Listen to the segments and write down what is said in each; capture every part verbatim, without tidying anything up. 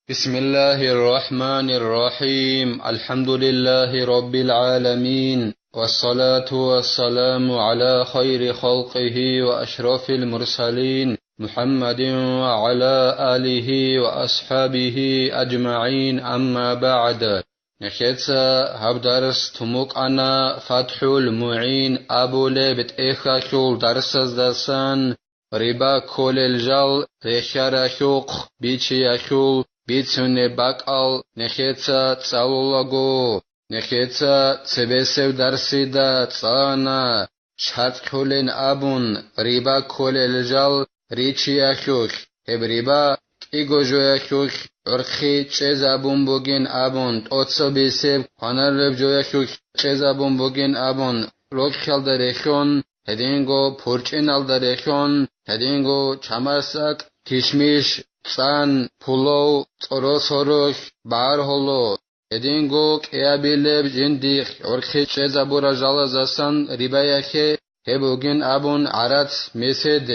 بسم الله الرحمن الرحيم. الحمد لله رب العالمين. والصلاة والسلام على خير خلقه وأشرف المرسلين محمد وعلى آله وأصحابه أجمعين. أما بعد. Нехеца гьаб дарс тумукъана ФатхӀул МугӀин абулеб тӀехьалъул дарсаздасан, риба кколел жал рехьаралъухъ, бичиялъул, бицунеб бакӀал нехеца цӀалулаго. Нехеца цебесеб дарсида цӀана, шартӀ кьолин абун, риба кколел жал ричиялъулъ, гьеб риба кӀиго жоялъулъ гӀурхъи чӀезабун бугин абун, тӀоцебесеб кваналеб жоялъулъ чӀезабун бугин абун, рокьалда релълъун, гьединго пурчӀиналда релълъун, гьединго чамасакӀ, кишмиш, цӀан, пулав, цӀоросоролъ, багӀаргьулу, гьединго кӀиабилеб жиндихъ гӀурхъи чӀезабурал жалаздасан рибаялъе гьеб бугин абун гӀарац месед,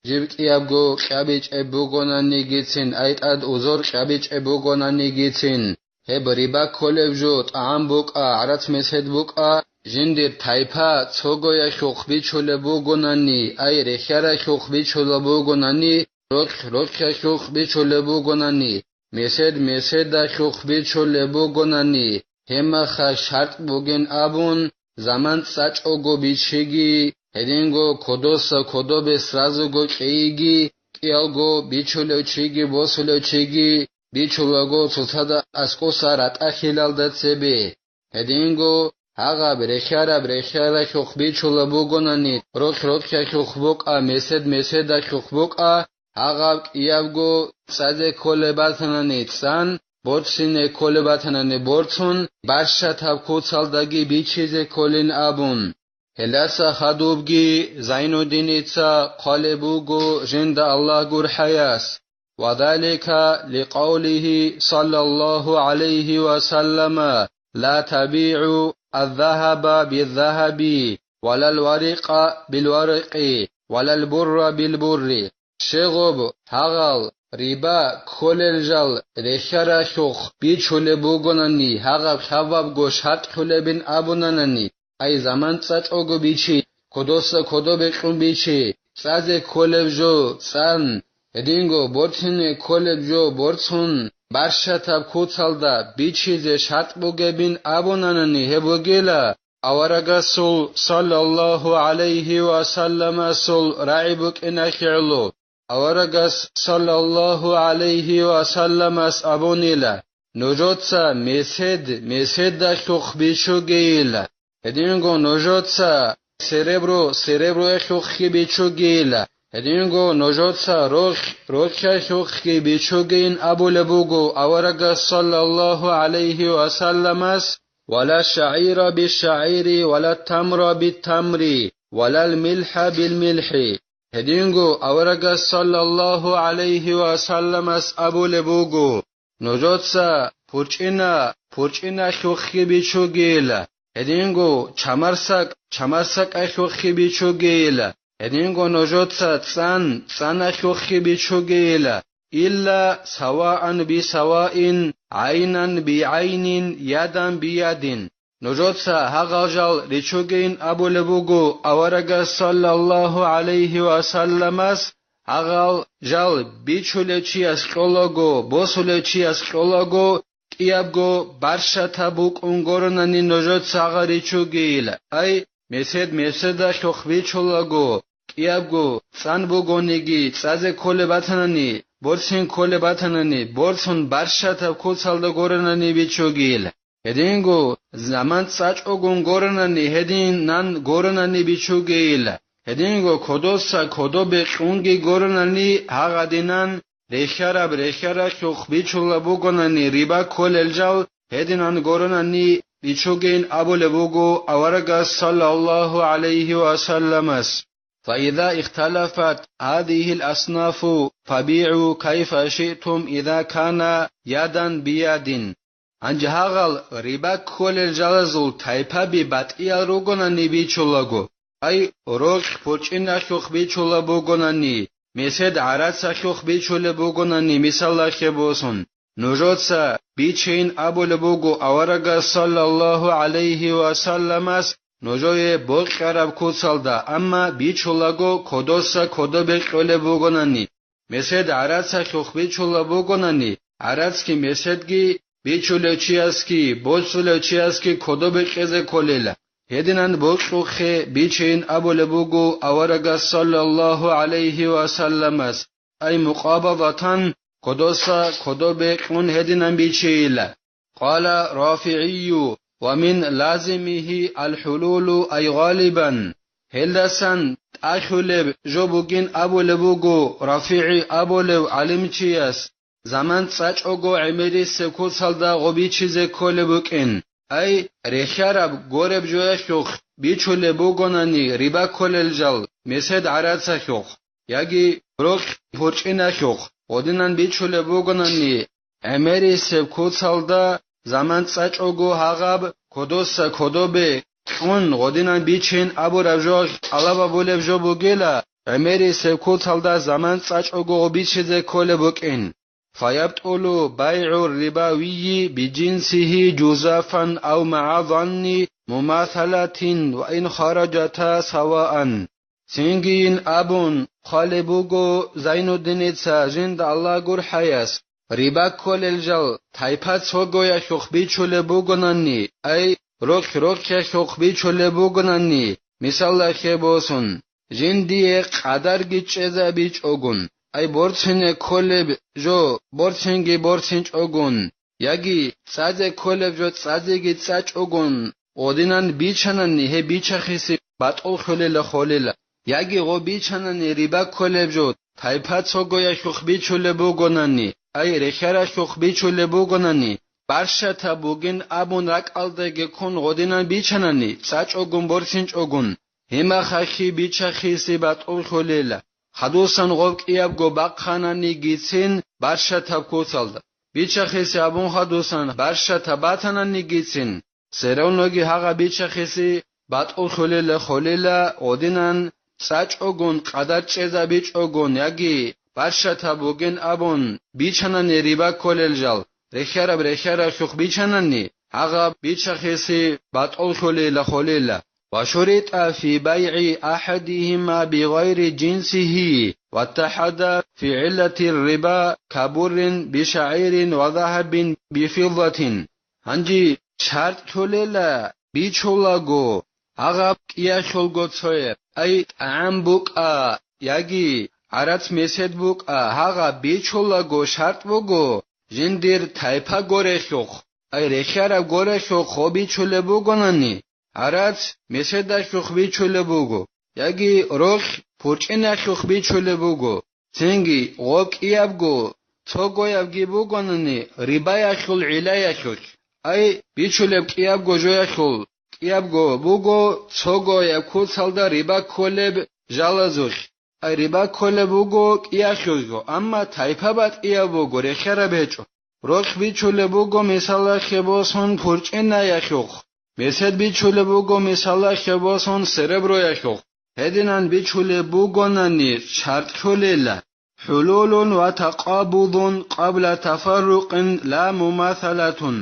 жиб кӀиябго кьабичӀеб бугонанигицин, ай тӀад узор кьабичӀеб бугонанигицин, гьеб риба кколеб жо тӀагӀам букӀа, гӀарац месед букӀа, жиндир тайпа цогоялъухъ бичулеб бугонани, ай рехьаралъухъ бичулеб бугонани, рокь рокьалъухъ бичулеб бугонани, месед меседалъухъ бичулеб бугонани, гьебмаха шартӀ бугин абун, заман цӀачӀого бичиги, гьединго кодоса кодобе сразуго кьейги, кӀиялго бичулев чиги босулев чиги бичулаго цоцазда аскӀоса ратӀалъилалда цебе. Гьединго гьагъаб рехьараб рехьаралъухъ бичулеб бугонани, рокь рокьалъухъ букӀа, месед меседалъухъ букӀа, гьагъаб кӀиябго цӀазе кколеб батанани цӀан, борцине кколеб батанани борцун, барщатаб куцалдаги бичизе кколин абун. Гьелдаса хадубги Зайнуддиница хъвалеб буго жинда Аллагь гурхӀаяс: وذلك لقوله صلى الله عليه وسلم: لا تبيعوا الذهب بالذهب، ولا الورق بالورق، ولا البر بالبر. Щегъуб гьагъал риба кколел жал рехьаралъухъ бичулеб бугонани, гьагъаб хабабго шартӀ кьолебин абунанани, ай заман цӀачӀого бичи, кодоса кодобе кьун бичи, цӀазе кколеб жо цӀан, гьединго борцине кколеб жо борцун, барщатаб куцалда бичизе шартӀ бугебин абунанани, гьеб бугила аварагасул саллаллагьу гӀалайгьи ва салламасул рагӀи букӀиналъе гӀоло. Аварагас саллаллагьу гӀалайгьи ва салламас абунила: нужеца месед меседалъухъ бичугейила, гьединго нужеца серебро сереброялъухъги бичугейила, гьединго нужеца рохь рохьалъухъги бичугейин абулеб буго аварагас саллаллагьу гӀалайгьи ва салламас: ولا الشعير بالشعير، ولا التمر بالتمر، ولا الملح بالملح. Гьединго аварагас саллаллагьу гӀалайгьи ва салламас абулеб буго: нужеца пурчӀина пурчӀиналъухъги бичугейила, гьединго чамарсакӀ чамарсакӀалъухъги бичугейила, гьединго нужеца цӀан цӀаналъухъги бичугейила, إلا سواء بسواء، عينا بعين، يدا بيد. Нужеца гьагъал жал ричугейин абулеб буго аварагас саллаллагьу гӀалайгьи ва салламас, гьагъал жал бичулев чияс кьолаго, босулев чияс кьолаго, кӀиябго барщатаб букӀун горонани нужеца гьагъал ричугейила, ай, месед меседалъухъ бичулаго, кӀиябго цӀан бугониги, цӀазе кколеб батанани, борцин кколеб батанани, борцун барщатаб куцалда горонани бичугейила. Гьединго заман цӀачӀогун горонани, гьединан горонани бичугейила. Гьединго кодоса кодобе кьунги горонани, гьагъадинан рехьараб рехьаралъухъ бичулеб бугонани риба кколел жал, гьединан горонани бичугейин абулеб буго аварагас саллаллагьу гӀалайгьи ва салламас: فإذا اختلفت هذه الأصناف فبيعوا كيف شئتم إذا كان يدا بيد. Гьанже гьагъал риба кколел жалазул тайпаби батӀиял ругонани бичулаго, ай, рокь пурчӀиналъухъ бичулеб бугонани, месед гӀарацалъухъ бичулеб бугонани, мисалалъе босун, нужеца бичейин абулеб буго аварагас саллаллагьу гӀалайгьи ва салламас нужее бокьараб куцалда, амма бичулаго кодоса кодобе кьолеб бугонани. Месед гӀарацалъухъ бичулеб бугонани, гӀарацги меседги бичулев чиясги босулев чиясги кодобе кьезе кколела. Гьединан бокьухъе бичейин абулеб буго аварагас саллаллагьу гӀалайгьи ва салламас, ай мукъабадатан, кодоса кодобе кьун гьединан бичейила. Къала РафигӀийю: «Ва мин лазимигьи алхӀулулу ай гъалибан». Гьелдасан тӀахьулеб жо бугин абулеб буго РафигӀи абулев гӀалимчияс, заман цӀачӀого гӀемерисеб куцалда гъо бичизе кколеб букӀин, ай рехьараб гореб жоялъухъ бичулеб бугонани риба кколел жал месед гӀарацалъухъ, яги рокь пурчӀиналъухъ гъодинан бичулеб бугонани, гӀемерисеб куцалда заман цӀачӀого гьагъаб кодоса кодобе кьун гъодинан бичин абураб жо тӀалаб гьабулеб жо бугела, гӀемерисеб куцалда заман цӀачӀого гъо бичизе кколеб букӀин. «Фаябтулу байгӀу рибавийи бижинсигьи жузафан ав магӀа занни мумасалатин ва ин хараджата саваан». Цинги ин абун хъвалеб буго Зайнуддиница жинда Аллагь гурхӀаяс, риба кколел жал тайпа цогоялъухъ бичулеб бугонани, ай рокь-рокьялъухъ бичулеб бугонани, мисалалъе босун, жиндие къадарги чӀезабичӀогун, ай борцине кколеб жо борцинги борцинчӀогун, яги цӀазе кколеб жо цӀазеги цӀачӀогун, гъодинан бичанани гьеб бичахиси батӀулхъулела холела, яги гъо бичанани риба кколеб жо тайпа цогоялъухъ бичулеб бугонани, ай рехьаралъухъ бичулеб бугонани, барщатаб бугин абун ракӀалдаги ккун гъодинан бичанани цӀачӀогун борцинчӀогун, гьимахалъи бичахиси батӀулхъулела. Хадусан гъоб кӀиябго бахъананигицин барщатаб куцалда. Бичахиси абун хадусан барщатаб батананигицин, серавноги гьагъа бичахиси батӀулхъулела холела гъодинан цӀачӀогун къадар чӀезабичӀогун яги барщатаб бугин абун бичанани риба кколел жал, рехьараб рехьаралъухъ бичанани, гьагъаб бичахиси батӀулхъулела холела. «Ва шуритӀа фи байгӀи ахӀадигьима бигъайри жинсигьи ваттахӀада фи гӀиллатир риба кабуррин бишагӀирин ва загьабин бифиддатин». Гьанже шартӀ кколела бичулаго, гьагъаб кӀиялъулго цояб, ай тӀагӀам букӀа яги гӀарац-месед букӀа, гьагъаб бичулаго шартӀ буго, жиндир тайпа горелъухъ, ай рехьараб горелъухъ гъо бичулеб бугонани, гӀарац-меседалъухъ бичулеб буго, яги рокь пурчӀиналъухъ бичулеб буго, цинги гъоб кӀиябго цогоябги бугонани рибаялъул гӀиллаялъулъ, ай бичулеб кӀиябго жоялъул кӀиябго буго цогояб куцалда риба кколеб жалазулъ, ай риба кколеб буго кӀиялъулго, амма тайпа батӀияб буго, рехьараб гьечӀо. Рокь бичулеб буго мисалалъе босун пурчӀинаялъухъ, месед бичулеб буго мисалалъе босун сереброялъухъ. Гьединан бичулеб бугонани шартӀ кколела: «ХӀулулун ва такъабудун къабла тафаррукъин ла мумасалатун».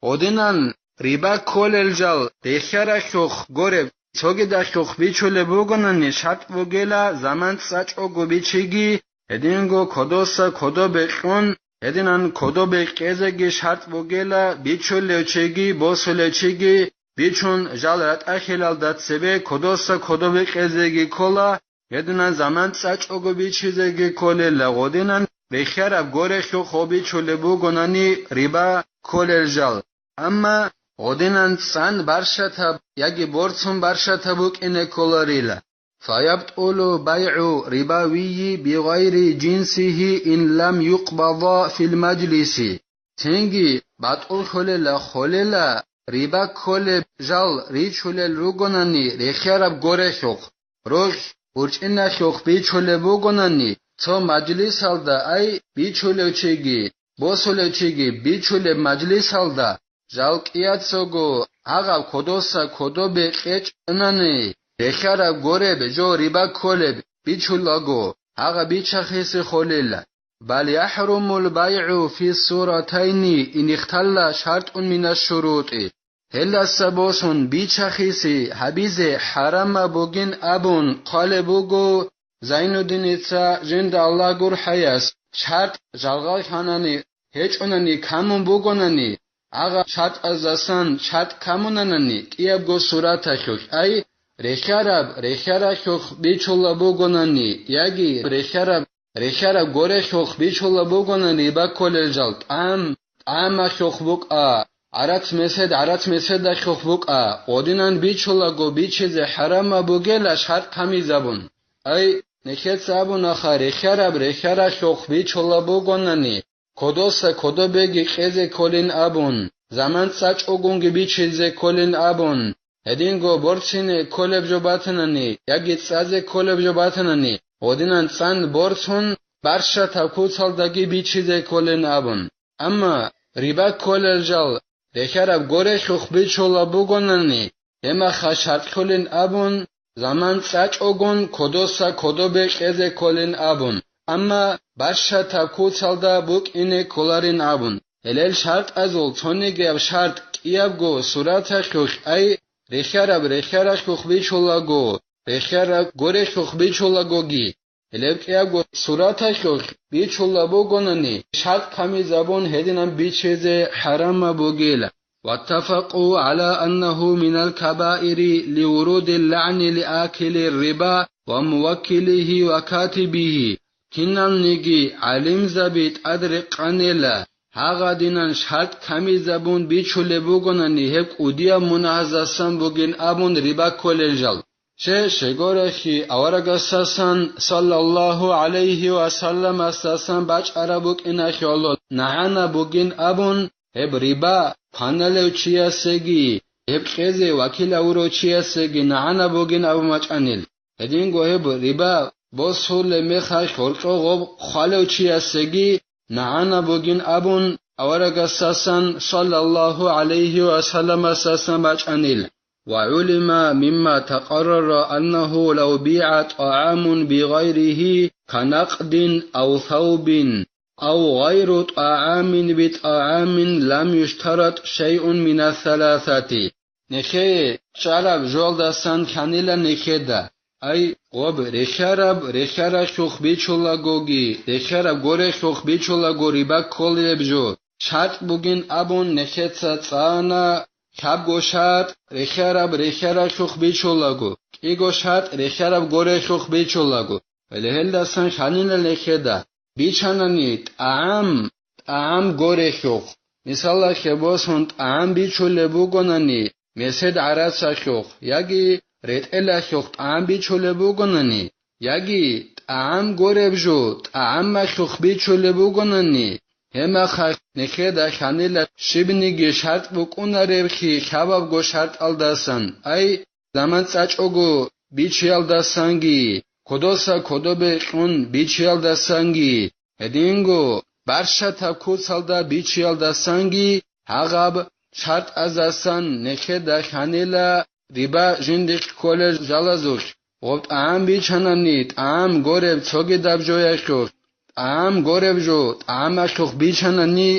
Гъодинан риба кколел жал рехьаралъухъ гореб, цогидалъухъ бичулеб бугонани шартӀ бугела заман цӀачӀого бичиги, гьединго кодоса кодобе кьун, гьединан кодобе кьезеги шартӀ бугела, бичулев чиги босулев чиги бичун жал ратӀахьелалда цебе кодоса кодобе кьезеги ккола, гьединан заман цӀачӀого бичизеги кколела, гъодинан рехьараб горелъухъ гъо бичулеб бугонани риба кколел жал. Амма гъодинан цӀан барщатаб яги борцун барщатаб букӀине кколарила. «Фаябтулу байгӀу рибавийи бигъайри жинсигьи ин лам юкъбада фил мажлиси». Цинги батӀулхъулела холела риба кколеб жал ричулел ругонани рехьараб горелъухъ, рокь урчӀиналъухъ бичулеб бугонани, цо мажлисалда, ай бичулев чиги босулев чиги бичулеб мажлисалда, жал кӀияцаго гьагъаб кодоса кодобе кьечӀонани, рехьараб гореб жо риба кколеб бичулаго, гьагъаб бичахъеси холела. بل يحرم البيع في الصورتين إن اختل شرط من الشروط. Гьелдаса босун бичахиси гьабизе хӀарамаб бугин абун хъвалеб буго Зайнуддиница жинда Аллагь гурхӀаяс, шартӀ жалгъай ханани гьечӀунани камун бугонани, гьагъа шартӀаздасан шартӀ камунанани кӀиябго сураталъулъ, ай, рехьараб рехьаралъухъ бичулаб бугонани, яги рехьараб рехьараб горехьухъ бичулаб бугонани риба кколел жал, тӀам тӀамалъухъ букӀа, гӀарац месед гӀарац меседалъухъ букӀа, гъодинан бичулаго бичизе хӀарамаб бугела шартӀ камизабун. Ай, нехеца абунаха, рехьараб рехьаралъухъ бичулаб бугонани, кодоса кодобеги кьезе кколин абун, заман цӀачӀогунги бичизе кколин абун, гьединго борцине кколеб жо батанани яги цӀазе кколеб жо батанани, гъодинан цӀан борцун, барщатаб куцалдаги бичизе кколин абун. Амма риба кколел жал рехьараб горехьухъ бичулаб бугонани, гьемаха шартӀлъулин абун, заман цӀачӀогун кодоса кодобе кьезе кколин абун, амма барщатаб куцалда букӀине кколарин абун. Гьелел шартӀазул цонигияб шартӀ кӀиябго сураталъулъ, ай, рехьараб рехьаралъухъ бичулаго, рехьараб горехьухъ бичулагоги, гьелеб кӀиябго сураталъулъ бичулаб бугонани, шартӀ камизабун гьединан бичизе хӀарамаб бугила. واتفقوا على أنه من الكبائر لورود اللعن لآكل الربا وموكله وكاتبه. Киналниги гӀалимзаби тӀадрекъанила, гьагъадинан шартӀ камизабун бичулеб бугонани гьеб кӀудияб мунагьаздасан бугин абун риба кколел жал. Щай, щайгурелъул аварагасдасан, саллаллагьу гӀалайгьи ва салламасдасан бачӀараб букӀиналъул нагӀана бугин абун, гьеб риба кваналев чиясеги, гьеб кьезе вакил гьавурав чиясеги нагӀана бугин абун бачӀанил. Гьединго гьеб риба босулеб мехалъ гьоркьо гъоб хъвалев чиясеги нагӀана бугин абун аварагасдасан, саллаллагьу гӀалайгьи ва салламасдасан бачӀанил. وعلم مما تقرر أنه لو بيع طعام بغيره كنقد أو ثوب أو غير طعام بطعام لم يشترط شيء من الثلاثة. Нехее чӀараб жоялдасан хьанила нехеда, ай, гъоб рехьараб рехьаралъухъ бичулагоги, рехьараб горехьухъ бичулаго риба кколеб жо шартӀ бугин абун нехеца цӀана, лъабго шартӀ рехьараб рехьаралъухъ бичулаго, кӀиго шартӀ рехьараб горехьухъ бичулаго. Гьеле гьелдасан хьанила нехеда, бичанани тӀагӀам, тӀагӀам горехьухъ. Мисалалъе босун, тӀагӀам бичулеб бугонани, месед гӀарацалъухъ яги ретӀелалъухъ тӀагӀам бичулеб бугонани, яги тӀагӀам гореб жо тӀагӀамалъухъ бичулеб бугонани, гьемахъа нехеда хьанила щибниги шартӀ букӀунареблъи лъабабго шартӀалдасан, ай, заман цӀачӀого бичиялдасанги, кодоса кодобе кьун бичиялдасанги, гьединго барщатаб куцалда бичиялдасанги, гьагъаб шартӀаздасан нехеда хьанила риба жиндихъ кколел жалазулъ, гъоб тӀагӀам бичанани, тӀагӀам гореб цогидаб жоялъухъ, тӀагӀам гореб жо тӀагӀамалъухъ бичанани,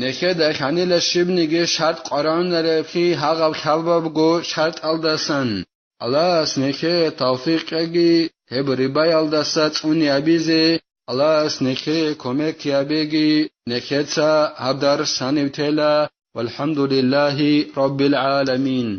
нехеда хьанила щибниги шартӀ къварагӀунареблъи гьагъаб лъабабго шартӀалдасан. Аллагьас нехее тавфикъ кьеги, гьеб рибаялдаса цӀуни абизе, Аллагьас нехее кумек кьабеги, нехеца гьаб дарс гьанив тела, валхӀамдулиллагьи раббил гӀаламин.